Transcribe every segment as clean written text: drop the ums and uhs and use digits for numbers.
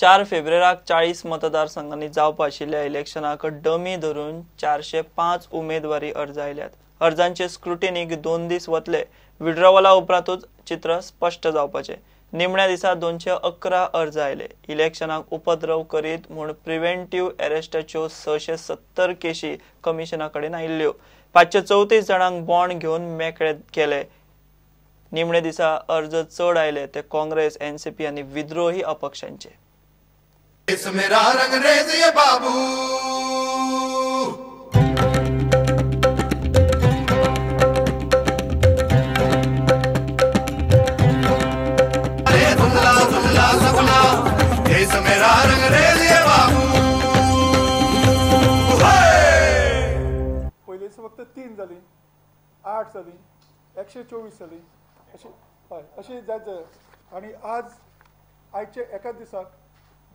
4 फेब्रुवाराक 40 मतदारसंघांनी जावपा आशिल्ल्या इलेक्शनाक डमी धरून 405 उमेदवारी अर्ज आयल्यात. अर्जांचे स्क्रुटिनीक 2 दीस वतले. विड्रॉवला उपरांतूच चित्र स्पश्ट जावपाचें. निमण्या दिसा 211 अर्ज आयले. इलेक्शनाक उपद्रव करीत म्हूण प्रिव्हेंटिव्ह अरेस्टाच्यो 670 केशी कमिशना कडेन आयिल्ल्यो. 534 जाणांक बॉन्ड घेवन मेकळे केले. निमणे दिसा अर्ज चड आयले ते काँग्रेस, एनसीपी आनी विद्रोही अपक्षांचे. पयलींच फक्त 3 जाली, 8 जाली, 124 जाली, अशी हय अशी जायत जाय. आनी आज आयचे एकाच दिसाक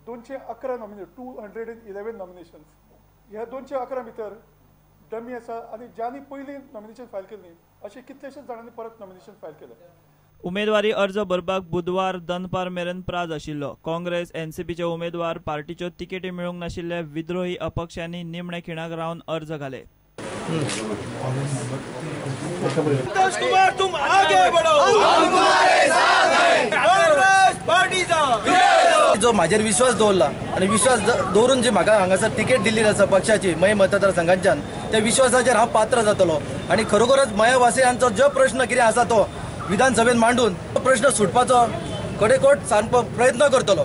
211 नॉमिनेशन, 211 नॉमिनेशन्स. ह्या 211 भितर डमी आसा आनी ज्यांनी पयलीं नॉमिनेशन फायल केल्ली अशे कितलेशेच जाणांनी परत नॉमिनेशन फायल केलें. उमेदवारी अर्ज भरपाक बुधवार दनपार मेरेन प्राज आशिल्लो. काँग्रेस, एनसीपीचे उमेदवार, पार्टीच्यो तिकेटी मेळूंक नाशिल्ले विद्रोही अपक्षांनी निमणे खिणाक रावन अर्ज घाले. कुमार तुम आगे बढ़ो, हम तुम्हारे साथ हैं. जो म्हाजेर विश्वास दवरला आनी विश्वास दवरून जी म्हाका हांगासर तिकेट दिल्ली आसा पक्षाची मये मतदारसंघांच्यान, त्या विश्वासाचेर हांव पात्र जातलो आनी खरोखरच मया वासियांचो जो प्रश्न कितें आसा तो विधानसभेन मांडून तो प्रश्न सुटपाचो कडेकोट सारको प्रयत्न करतलो.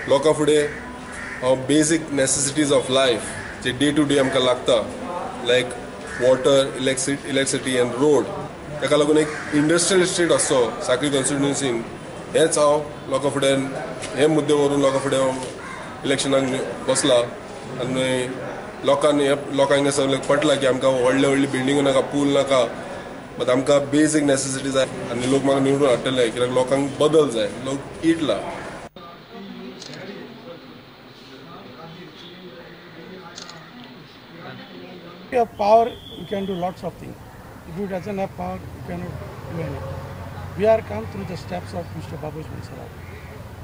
लोकां फुडें हांव बेजीक नेसेसिटीज ऑफ लायफ जे डे टू डे आमकां लागता, like water, electricity and road, ताका लागून एक इंडस्ट्रियल इस्टेट आसचो साखळी कॉन्स्टिट्युएन्सीन, हेंच हांव लोकां फुडें हे मुद्दे व्हरून लोकां फुडें हांव इलेक्शनाक बसला. आनी लोकांनी लोकांक सगळें पटलां की आमकां व्हडले व्हडली बिल्डिंगो नाका, पूल नाका, बट आमकां बेजीक नेसेसिटी जाय आनी लोक म्हाका निवडून हाडटले कित्याक लोकांक बदल जाय, लोक इटला. If you have power, you can do lots of things. If you doesn't have power, you cannot do anything. We are come through the steps of Mr. Babush Monserrate,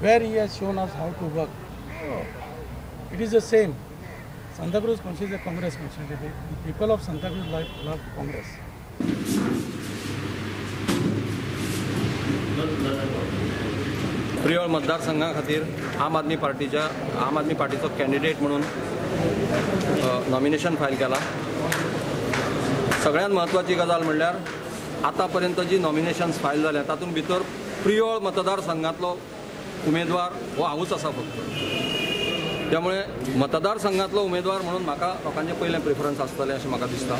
where he has shown us how to work. It is the same. Santacruz constituency is a Congress constituency. The people of Santacruz love Congress. Priol मतदारसंघा खातीर आम Aadmi पार्टीचो candidate म्हणून nomination file केला. सगळ्यांत म्हत्वाची गजाल म्हणल्यार आतां पर्यंत जी नॉमिनेशन्स फायल जाल्या तातूंत भितर प्रियोळ मतदारसंघांतलो उमेदवार हो हांवूच आसा फक्त. त्यामुळे मतदारसंघांतलो उमेदवार म्हणून म्हाका लोकांचें पयलें प्रिफरन्स आसतलें अशें म्हाका दिसता.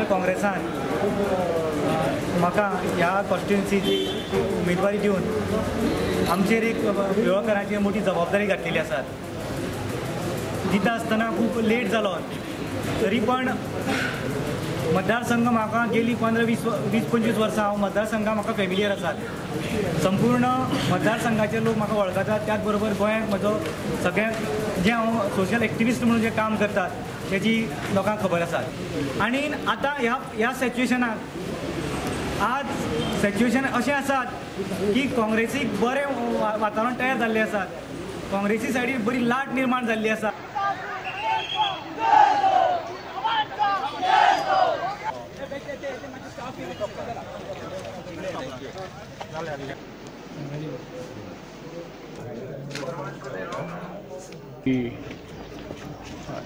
काँग्रेसान म्हाका ह्या कॉन्स्टिट्युएन्सीची उमेदवारी दिवन आमचेर एक प्रियोळकरांची मोठी जबाबदारी घातलेली आसा. दिता आसतना खूब लेट जालो तरी पण मतदारसंघ म्हाका गेली 15-20-25 वर्सां हांव मतदारसंघा म्हाका फेमिलियर आसात. संपूर्ण मतदारसंघाचे लोक म्हाका वळखतात. त्याच बरोबर गोंयांत म्हजो सगळ्यांत जे हांव सोशल एक्टिविस्ट म्हणून जे काम करतात तेजी लोकांक खबर आसा. आनी आतां ह्या सिच्युएशनाक आज सिच्युएशन अशें आसात की काँग्रेसीक बरें वातावरण तयार जाल्लें आसा. काँग्रेसी सायडीन बरी लाट निर्माण जाल्ली आसा.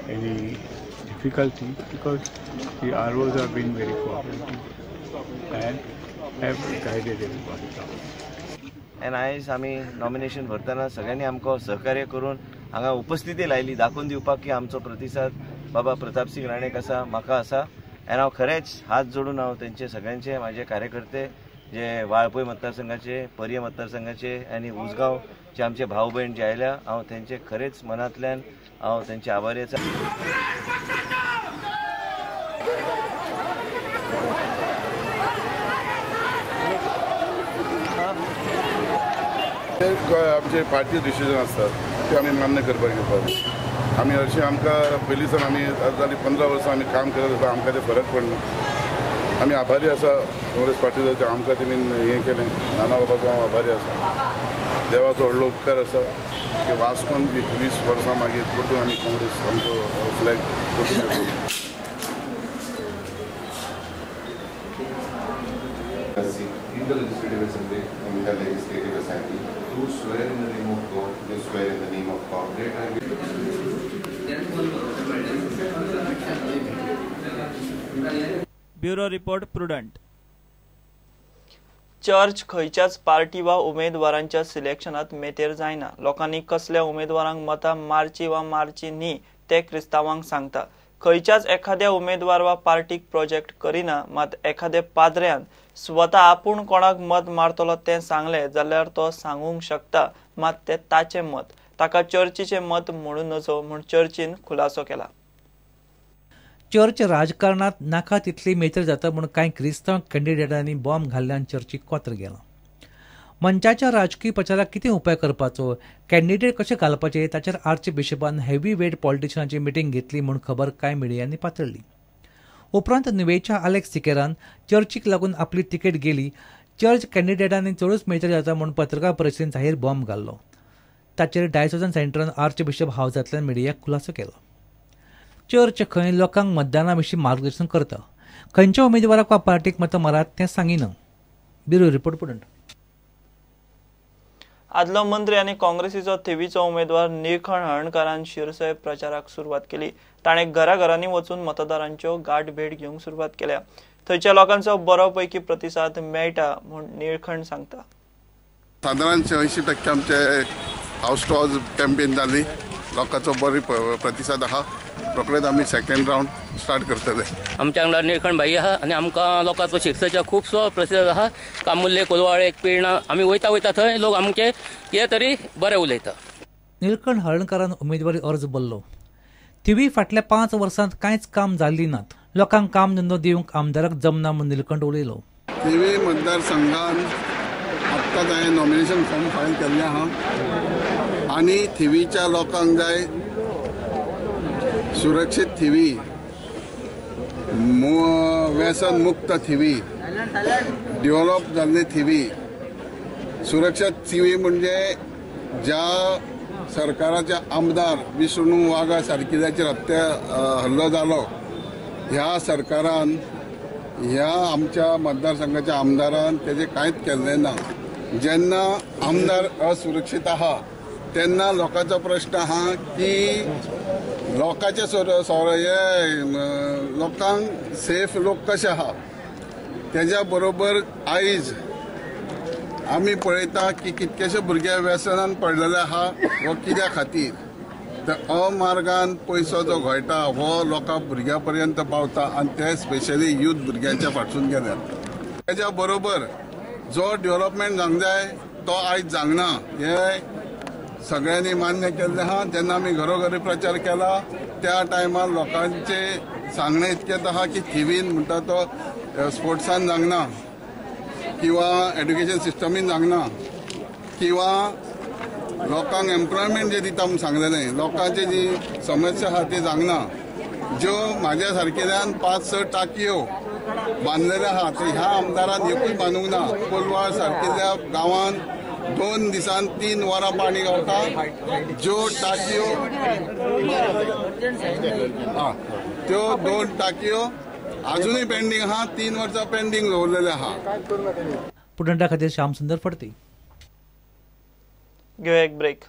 Any difficulty because the ROs have been very cooperative and have guided everybody. And आयज आमी नॉमिनेशन भरतना सगळ्यांनी आमकां सहकार्य करून हांगा उपस्थिती लायली, दाखोवन दिवपाक की आमचो प्रतिसाद बाबा प्रतापसिंग राणेक आसा, म्हाका आसा. आनी हांव खरेंच हात जोडून हांव तेंचे सगळ्यांचे म्हाजे कार्यकर्ते जे वाळपय मतदारसंघाचे, पर्ये मतदारसंघाचे आनी उसगांवचे आमचे भाव भयण जे आयल्या, हांव तेंचे खरेंच मनांतल्यान हांव तेंचे आभारी आसा. आमचे पार्टी डिसिजन आसतात ते आमी मान्य करपाक घेवपाक. आमी हरशीं आमकां पयलीं सावन आमी जालीं 15 वर्सां आमी काम करत आसा, आमकां तें फरक पडना. आमी आभारी आसा काँग्रेस पार्टीचो, आमकां तेणी हें केलें. नाना बाबाचो हांव आभारी आसा. देवाचो व्हडलो उपकार आसा की वास्कोन 20 वर्सां मागीर परतून आमी काँग्रेस आमचो फ्लॅग परतून. In the Legislative Assembly, in the Legislative Assembly, do swear in the name of God, do swear in the name of God. That I will. Bureau report, Prudent. Church खंयच्याच पार्टी वा उमेदवारांच्या सिलेक्शनात मेतेर जायना. लोकांनी कसल्या उमेदवारांक मतां मारची वा मारची न्ही ते क्रिस्तांवांक सांगता. खंयच्याच एखाद्या उमेदवार वा पार्टीक प्रोजेक्ट करिना, मात एखाद्या पाद्र्यान स्वता आपूण कोणाक मत मारतलो तें सांगलें जाल्यार तो सांगूंक शकता, मात तें ताचें मत, ताका चर्चीचें मत म्हणूं नजो म्हूण चर्चीन खुलासो केला. चर्च राजकारणात नाका तितली मेतर जाता म्हूण कांय क्रिस्तांव कॅन्डिडेटांनी बॉम्ब घाल्ल्यान चर्चीक कोत्र गेलां. मंचाच्या राजकीय प्रचाराक कितें उपाय करपाचो, कॅन्डिडेट कशे घालपाचे ताचेर आर्च बिशपान हेवी वेट पॉलिटिशनाची मिटींग घेतली म्हूण खबर कांय मिडियांनी पातळ्ळी. उपरांत नुवेच्या आलेक्स सिकेरान चर्चीक लागून आपली तिकेट गेली, चर्च कॅन्डिडेटांनी चडूच मेतर जाता म्हूण पत्रकार परिशदेन जाहीर बॉम्ब घाल्लो. ताचेर डायसोजन सेंटरान आर्च बिशप हावजांतल्यान मिडियाक खुलासो केलो. चर्च खंय लोकांक मतदाना विशीं मार्गदर्शन करता, खंयच्या उमेदवाराक वा पार्टीक मतां मारात तें सांगिना. Bureau report, Prudent. आदलो मंत्री आनी काँग्रेसीचो थिवीचो उमेदवार निळखण हळर्णकारान शिरसय प्रचाराक सुरवात केली. ताणें घराघरांनी वचून मतदारांच्यो गाठ भेट घेवंक सुरवात केल्या. थंयच्या लोकांचो बरो पैकी प्रतिसाद मेळटा म्हूण निळखण सांगता. सादारण 80% आमचे हावस टू हावस कॅम्पेन जाली, लोकांचो बरो प्रतिसाद आहा. रोखडेच आमी सेकंड रावंड स्टार्ट करतले. आमच्या वांगडा निळखण भाई आहा आनी आमकां लोकांचो शिरसयचो खुबसो प्रतिसाद आहा. कामुल्ले, कोलवाळे, पिळणा आमी वयता वयता थंय लोक आमचे कितें तरी बरें उलयता. निळखण हळर्णकारान उमेदवारी अर्ज भरलो. थिवी फाटल्या 5 वर्सांत कांयच काम जाल्ली नात. लोकांक काम धंदो दिवंक आमदाराक जमना म्हूण निळखण उलयलो. थिवी मतदारसंघान आत्ताच हांवें नॉमिनेशन फॉर्म फायल केल्लें आहा आनी थिवीच्या लोकांक जाय सुरक्षीत थिवी, व्यसन मुक्त थिवी, डेव्हलप जाल्ली थिवी. सुरक्षीत थिवी म्हणजे ज्या सरकाराचे आमदार विष्णू वाघा सारकिल्ल्याचेर हत्या हल्लो जालो, ह्या सरकारान ह्या आमच्या मतदारसंघाच्या आमदारान तेजें कांयच केल्लें ना. जेन्ना आमदार असुरक्षीत आहा तेन्ना लोकांचो प्रश्न आहा की लोकांचे हे लोकांक सेफ लोक कशे आहा. तेज्या बरोबर आयज आमी पळयता की कितकेशे भुरगे व्यसनान पडलेले आहा हो कित्या खातीर, तर अमार्गान पयसो जो घोळटा हो लोकां भुरग्यां पर्यंत पावता आनी ते स्पेशली यूथ भुरग्यांच्या फाटसून गेल्यात. तेज्या बरोबर जो डेव्हलपमेंट जावंक जाय तो आयज जावंक ना हें सगळ्यांनी मान्य केल्लें आहा. जेन्ना आमी घरोघरी प्रचार केला त्या टायमार लोकांचे सांगणें इतकेंच आहा की थिवीन म्हणटा तो स्पोर्ट्सान जावंक ना किंवा एड्युकेशन सिस्टमीन जावंक ना किंवा लोकांक एम्प्लॉयमेंट जे दिता म्हूण सांगलेलें, लोकांची जी समस्या आहा ती जावंक ना. ज्यो म्हाज्या सारकेल्यान 5-6 टाकयो बांदलेल्यो आहा ते ह्या आमदारान एकूय बांदूंक ना. कोलवाळ सारकेल्या गांवान 2 दिसान 3 वरां पाणी गावता. ज्यो टाकयो त्यो 2 टाकयो अजूनय पेंडींग आहा, 3 वर्सां पेंडींग दवरलेले आहा. प्रुडंटा खातीर श्याम सुंदर फडते. घेवया एक ब्रेक.